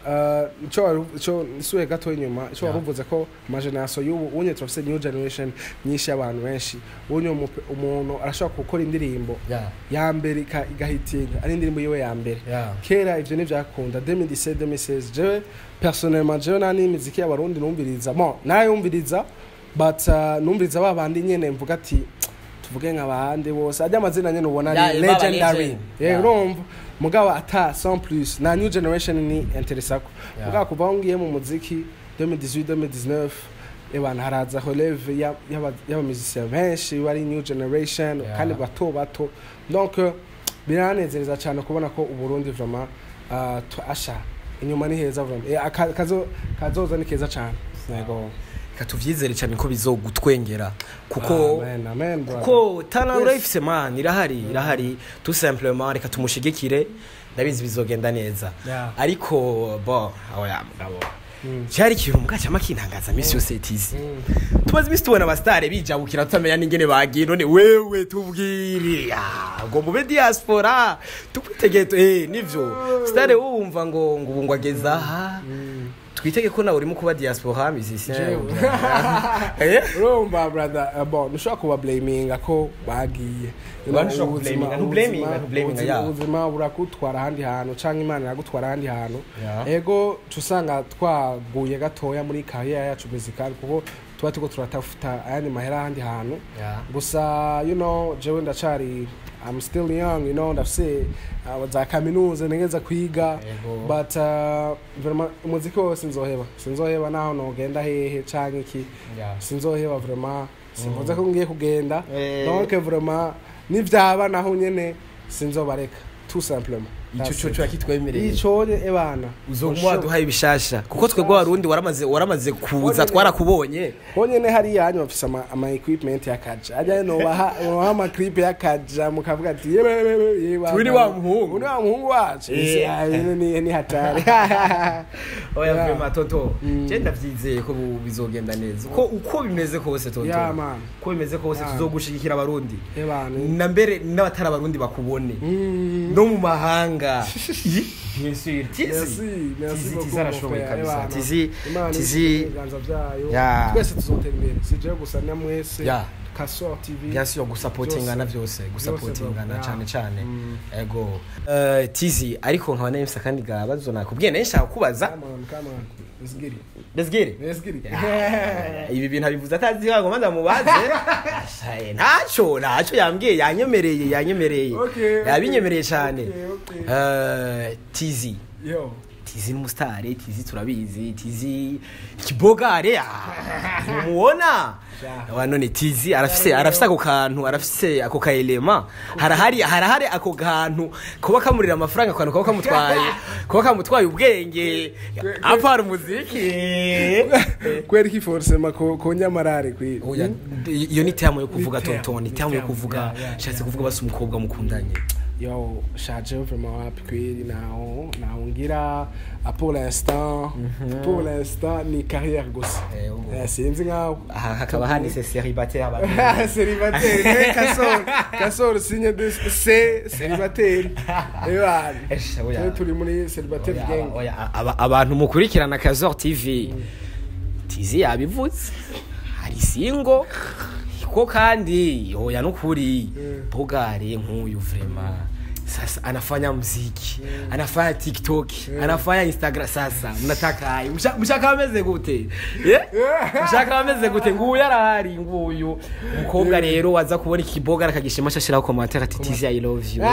ico nsuye gato inyuma, ico wari uvuze ko ama génération y'ubu unye turafise new generation nyinshi y'abantu benshi unye, umuntu arashobora gukora indirimbo ya mbere igahitinga ari indirimbo yiwe ya mbere. Kera ivyo ntivyakunda. 2017, 2016, jewe personnellement, jewe nta n'imiziki y'abarundi numviriza. Bon, narayumviriza, but numviriza ba bandi nyene, mvuga ati tuvuge nka bande bose ajya amazina nyene ubona
Yeah,
ni
baba
legendary.
legend.
Urumva, mugabo ata sans plus na new generation ni interesako. Mugabo kuva aho ngiye mu muziki 2018, 2019, ebana haraza relève y'aba musiciens benshi bari new generation kandi bato bato. Donc biranezereza cyane kubona ko Uburundi vraiment, asha inyuma ni heza vraiment. Kazoza ni keza cyane, yego.
Reka tuvyizere cyane ko bizogutwengera kuko
Amen, amen, brother.
Kuko talent urayifise man, irahari, irahari. Tout simplement reka tumushigikire, ndabizi bizogenda neza. Ariko bo oya mugabo, cyari ikintu mbwa cyama kintangaza misi yose, Tizi. Tumaze imisi tubona abasitare bijabukira tutamenya n'ingene bagiye. None wewe tubwire, ngo mube diaspora tukwitegeye nivyo sitare wumva ngo ubu ngo ageze aha, twitege ko nawe urimo kuba diaspora musicien?
Jewe. Urumva brother, bon, ntushobora kuba blaminga ko bagiye. You know,
Ntushobora kublaminga, ntublaminga, ntublaminga, yeah.
Ubuzima burakutwara ahandi hantu canke Imana iragutwara ahandi hantu. Ego, tusanga twaguye gatoya muri carrière yacu musical kuko tuba turiko turatafuta ayandi mahera ahandi hantu. Gusa jewe ndacari, I'm still young, ndafise za kaminuza ntegeza kwiga. But vraiment umuziki wose sinzoheba, sinzoheba naho nogenda hehe canke iki. Sinzoheba vraiment, simvuze ko ngiye kugenda. Donc vraiment nivyaba naho nyene sinzobareka, tout simplement.
Ico
That's
co
it.
cyo kitwemereye.
Ico ebana.
Uzoguma waduhaye ibishasha kuko twebwe Abarundi waramaze kuza, twarakubonye.
Bonyene hariya hanyu bafise ama equipment y'akaja ajya, nobaha ama clip y'akaja, mukavuga ati yebe yebe.
Turi wa muhungu.
Uri wa muhungu wacu. Ni hatari.
Oya, vraiment tonto, je ndavyizeye ko bizogenda neza uko bimeze kose, tonto.
Yeah, man.
Uko bimeze kose tuzogushigikira Abarundi
Ebana.
Na mbere n'abatari Abarundi bakubone no mu mahanga. Bien sûr, Tizi.
Merci, merci
Tizi,
beaucoup,
Tizi
mon
arashoboye
frère.
kabisa.
Ebana.
Tizi,
Imana
Tizi.
ibishyize mu biganza byayo. Twese tuzotera imbere, si jewe gusa, na mwese. Kasor TV.
Bien sûr, gusapotingana vyose, gusapotingana
Byose,
cyane cyane. Ego. Tizi, ariko nkaba nari kandi gabazo nakubwiye nari nshaka kubaza.
Come on, come on, let's get it.
Let's get it.
Let's get it.
Ibi bintu abivuze atazi ngo manza mubaze. Ashaye, ntacyo yambwiye, yanyemereye. Yabinyemereye cyane.
Okay.
Tizi.
Yo.
Tizi ni umusitari, Tizi turabizi, Tizi kibogare mubona wa none Tizi arafise ako kantu, arafise ako kaelema, harahari ako kantu kuba kamurira amafaranga, akantu kuba kamutwaye ubwenge apara umuziki.
Kweri ki forcément ko nyamarare kwi?
Oya, iyo ni terme yo kuvuga,
Ni terme,
tonton, ni
ni
terme yo
terme,
kuvuga.
Yeah.
Shatse kuvuga basi umukobwa mukundanye.
Yo, shaje vraiment wapi kweli, naho naho ngira pour l'instant ni carrière gusa.
Ubu.
Sinzi nkaho.
Aha hakaba handitse célibataire.
Célibataire, Kasoro, Kasoro signe de C, célibataire. Ewana.
Esha, oya.
Twe turi muri célibataire gang.
Oya, abantu mukurikirana Kazor TV, Tizi yabivuze, hari single ko kandi oya nukuri bogare nk'uyu vraiment sasa anafanya muziki, anafanya TikTok, anafanya Instagram. Sasa mnataka ayi mshaka ameze gute? Mshaka ameze gute? Nguyu arahari, nguyu umukobwa rero waza kubona ikiboga akagishima, ashashiraho commentaire ati: "Tizi, I love you."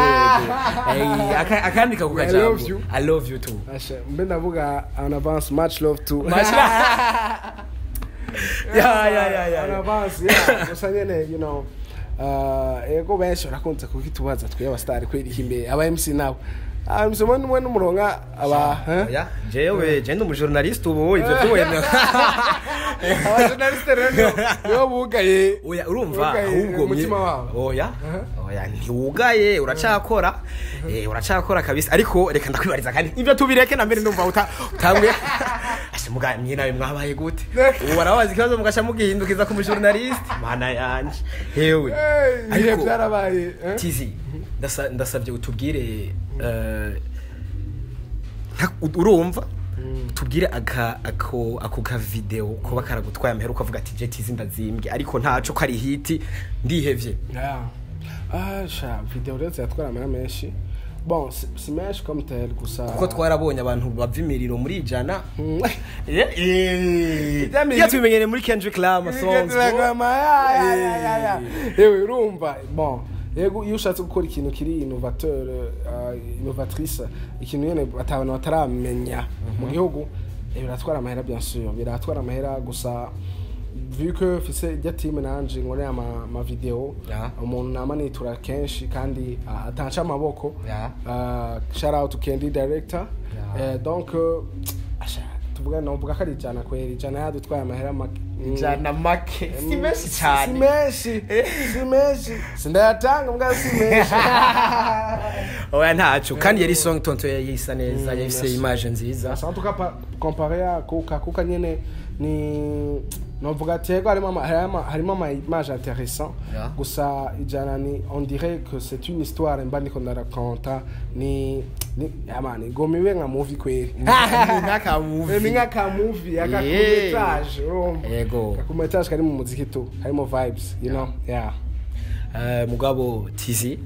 Akandika ku
I
kajambo.
love you.
I love you too.
Asha, mbe ndavuga en avance, much love too.
Ya.
En avance, yeah. Gusa nyene, ego benshi barakunze kukitubaza twe abastari kweri imbere aba MC nabo, aba MC mwe n'umuronka aba, eh?
Oya, jewe je ndi umujournaliste ubu, ivyo byuwemera.
Aba journaliste rero nibo bugaye.
Oya, urumva
bugaye
ahubwo
umutima wabo.
Oya, ntiwugaye, uracakora, uracakora kabisa. Ariko reka ndakwibariza kandi ibyo tubireke na mbere ndumva utangwe ashe muga mwe nawe mwabaye gute? Ubu barabaza ikibazo mugasha mugihindukiza ku mujournaliste, mana yanje hewe.
Eh, ibihe
Ariko-
byarabaye, eh?
Tizi, ndasabye utubwire, urumva, tubwire aka ako ka video kuba karagutwaye amahera ukavuga ati: "Je Tizi ndazimbwe, ariko ntaco ko ari hit ndihevye."
Yeah. Ah, sha, video rero ziratwara amahera menshi. Bon, si menshi comme tel gusa.
Kuko twarabonye abantu bava imiriro muri ijana.
Ijya
Iyo tubimenyereye muri Kendrick Lamar songs, bro.
Yewe, urumva, bon, yego, iyo ushatse gukora ikintu kiri innovateur, innovatrice, ikintu nyene abantu bataramenya mu gihugu, biratwara amahera, bien sûr biratwara amahera. Gusa vu que mfise ijya team nanje nkorera ama video, umuntu nama nitura kenshi kandi atanca amaboko. Shout out to Candy director. Donc asha tuvuga, novuga ko ari 100 kweri, 100 yadutwaye amahera make.
100 make si menshi
Si
cyane.
menshi, si menshi, sindayatanga mbwa, si menshi.
Oya, ntaco, kandi yari song tonto yayisa neza, yafise
Merci.
image nziza.
En tout cas, comparé à Kuka, Kuka nyene ni novuga ati yego harimo ama image intéressant. Gusa 100 ni on dirait que c'est une histoire mba ndiko ndarakonta, ni amani goma ibe nka movie kweri.
Ni nk'aka movie.
Ni nk'aka movie, aka court métrage, urumva?
Yego.
Aka court métrage kari mu muziki tu, harimo vibes, yeah.
Mugabo Tizi,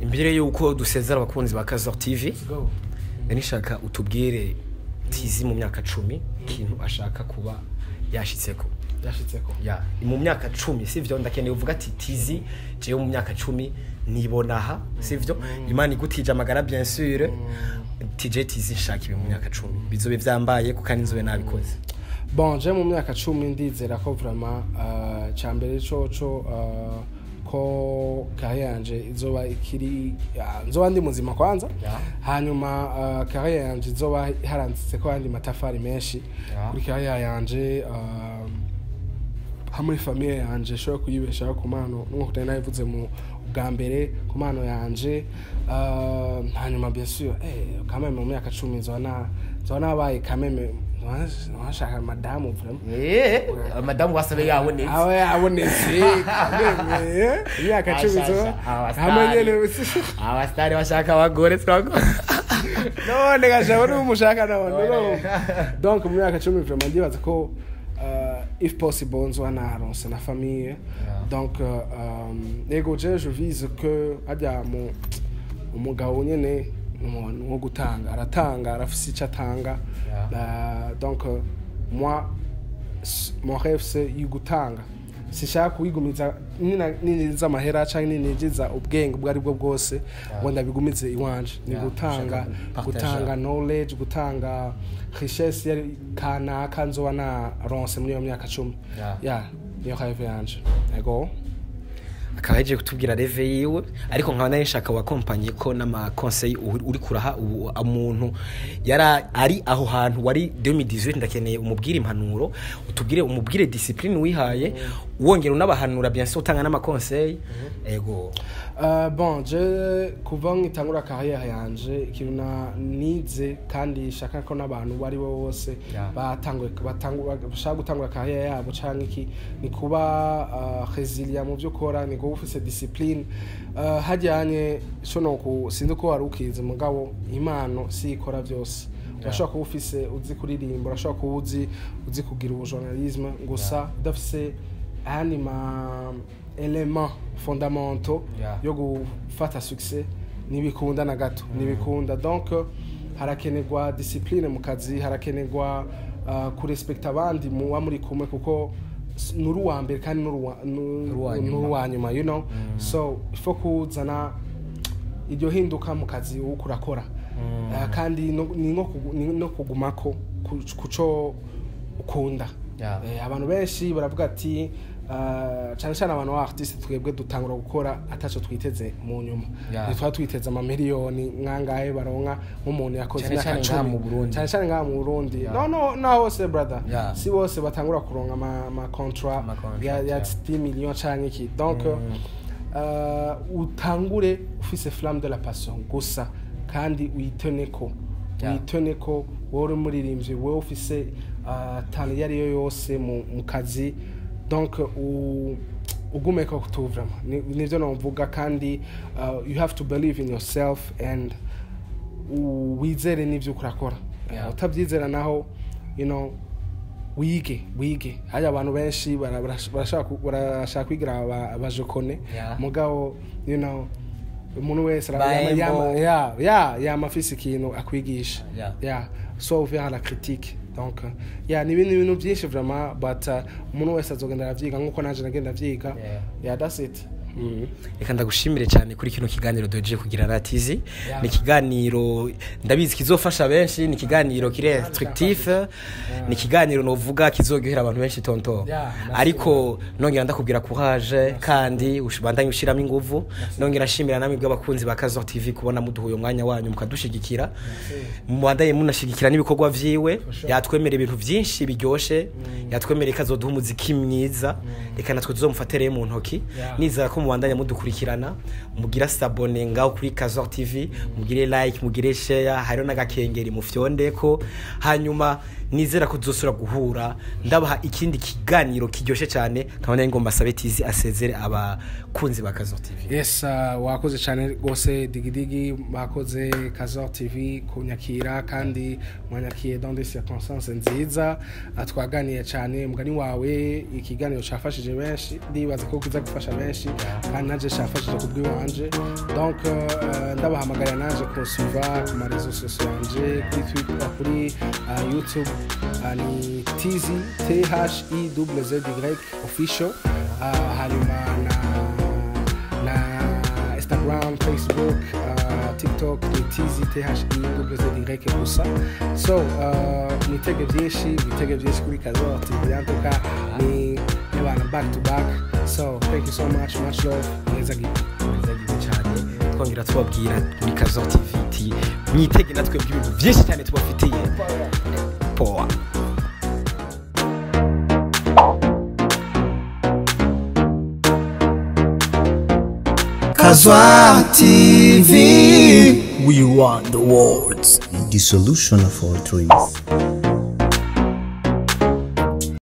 imbere yuko dusezera abakunzi ba Kazor TV,
Go.
nishaka utubwire Tizi mu myaka 10 ikintu ashaka kuba yashitseko.
Yashitseko.
Ya, mu myaka 10, sivyo? Ndakeneye uvuga ati: "Tizi, jewe mu myaka 10 nibona aha," sivyo? Imana igutije amagara, bien sûr. TJ Tizi, nshaka ibi mu myaka 10 bizobe vyambaye kuko kandi nzobe nabikoze.
Bon, je mu myaka 10 ndizera ko vraiment, cambere coco, ko carrière yanje izoba ikiri, nzoba ndi muzima kwanza. Hanyuma carrière yanje izoba haranditse ko ayandi matafari menshi kuri carrière yanje, hamwe famille yanje ishobora kuyibeshaho ku mpano nk'uko nari nabivuze mu bwa mbere, ku mpano yanje. Hanyuma bien sûr, quand même mu myaka 10 nzoba nabaye quand même, nzoba nshaka madamu vraiment.
Madamu wasabe yabonetse.
Awe yabonetse quand même, imyaka 10 nzoba hamwe nyene.
Abasitari bashaka abagore twago.
None gashabo n'umushaka none urumva. Donc mu myaka 10 vraiment ndibaza ko, if possible, nzoba naronse na famille. Donc yego, je vise que hajya mu umugabo nyene ni umuntu wo gutanga, aratanga, arafise icyo atanga. Donc moi, mon rêve c'est gutanga, sinshaka kuwigumiza ninjiza amahera canke ninjiza ubwenge ubwo ari bwo bwose ngo ndabigumize iwanje, ni gutanga.
Ushaka gupartager.
Gutanga knowledge, gutanga richesse yari kanaka nzoba naronse muri iyo myaka 10. Yeah, niyo rêve yanje, yego.
Akaba yaje kutubwira rêve yiwe, ariko nkaba nari nshaka wakompanye ko n'ama conseil uri kuraha ubu umuntu yara ari aho hantu wari 2018. Ndakeneye umubwire impanuro, utubwire, umubwire discipline wihaye, wongera unabahanura, bien sûr utanga n'ama conseil. Ego.
Bon, je kuva nkitangura carrière yanje, ikintu na nize kandi shaka ko n'abantu bari bo bose batanguye, bashaka gutangura carrière yabo canke iki, ni kuba résilient mu byo ukora, ni kuba ufise discipline. Hajyanye cyo no ku sinzi ko wari ukizi, mugabo impano si ikora byose. Urashobora kuba ufise, uzi kuririmba, urashobora kuba uzi kugira ubujournalisme, gusa udafise ayandi ma éléments fondamentaux yo gufata succès, ntibikunda na gato, ntibikunda. Donc harakenerwa discipline mu kazi, harakenerwa kurespekta abandi muba muri kumwe, kuko nuri uwa mbere kandi
Nuri uwa nyuma.
Nuri uwa nyuma. So il faut kuzana iryo hinduka mu kazi uko urakora. Kandi ni nko ni no kugumako kuco ukunda. Abantu benshi baravuga ati cyane cyane abantu ba artiste, twebwe dutangura gukora ataco twiteze mu nyuma. Ntitwaba twiteze amamiliyoni nkangahe baronka nk'umuntu yakoze
Cyane
imyaka
cyane ngaha
10.
mu Burundi.
Cyane cyane ngaha mu Burundi. No, na hose, brother. Si bose batangura kuronka ama contrat
Ama contrat,
ya 10 millions canke iki. Donc utangure ufise flamme de la passion gusa, kandi uyitoneko. Uyitoneko wowe uri umuririmbyi, wowe ufise talent iyo ariyo yose mu kazi. Donc ugumeko tu, vraiment. Nivyo novuga. Kandi you have to believe in yourself and wizere n'ivyo urakora. Utabyizera naho, wige, wige. Hari abantu benshi barashaka kwigira abajokone, mugabo umuntu wese
Ba Embo.
yama afise ikintu akwigisha. Yeah, so ouvert à la critique. Donc yeah, ni ibintu byinshi vraiment, but umuntu wese azogenda aravyiga nkuko nanje nagenda vyiga. Yeah, that's it.
Reka ndagushimire cyane kuri kino kiganiro doje kugira na Tizi. Ni ikiganiro ndabizi kizofasha benshi, ni ikiganiro kiri instructif, ni ikiganiro novuga kizoryohera abantu benshi, tonto.
Yeah, merci.
Ariko nongera ndakubwira courage, kandi ubandanye ushiramo inguvu. Nongera nshimira namwe bw'abakunzi ba Kazor TV kubona muduha uyu mwanya wanyu mukadushigikira, mubandanye munashigikira n'ibikorwa vyiwe. Yatwemerera ibintu byinshi biryoshe, yatwemereye ko azoduha umuziki mwiza. Reka natwe tuzomufatereye mu ntoki. Nizera ko mubandanya mudukurikirana, mugira s'abonner ngaho kuri Kazor TV, mugire like, mugire share, hariho n'agakengeri mufyondeko. Hanyuma nizera ko tuzosubira guhura, ndabaha ikindi kiganiro kiryoshe cyane. Nkaba nari ngomba sabe Tizi asezere abakunzi ba Kazor TV.
Yes, wakoze cyane rwose, Digidigi, bakoze Kazor TV kunyakira, kandi mwanyakiye dans des circonstances nziza. Twaganiye cyane umugani wawe, ikiganiro cyafashije benshi, ndibaza ko kiza gufasha benshi, kandi nanje cyafashije kubw'iwanje. Donc ndabahamagarira nanje kunsuiva ku ma réseaux sociaux yanje, kuri Twitter, kuri YouTube, ni Tizi, T H I W Z Y official, hanyuma na Instagram, Facebook, TikTok ni Tizi, T H I W Z Y gusa. So mwitege byinshi, mwitege byinshi kuri Kazor TV. En tout cas ni ebana back to back. So thank you so much, much love, neza gihe.
Neza cyane. Twongera tubabwira muri Kazor TV ti mwitege natwe ibintu byinshi cyane tubafitiye. Poa.
Kazwa TV.
We want the words.
The solution of all dreams.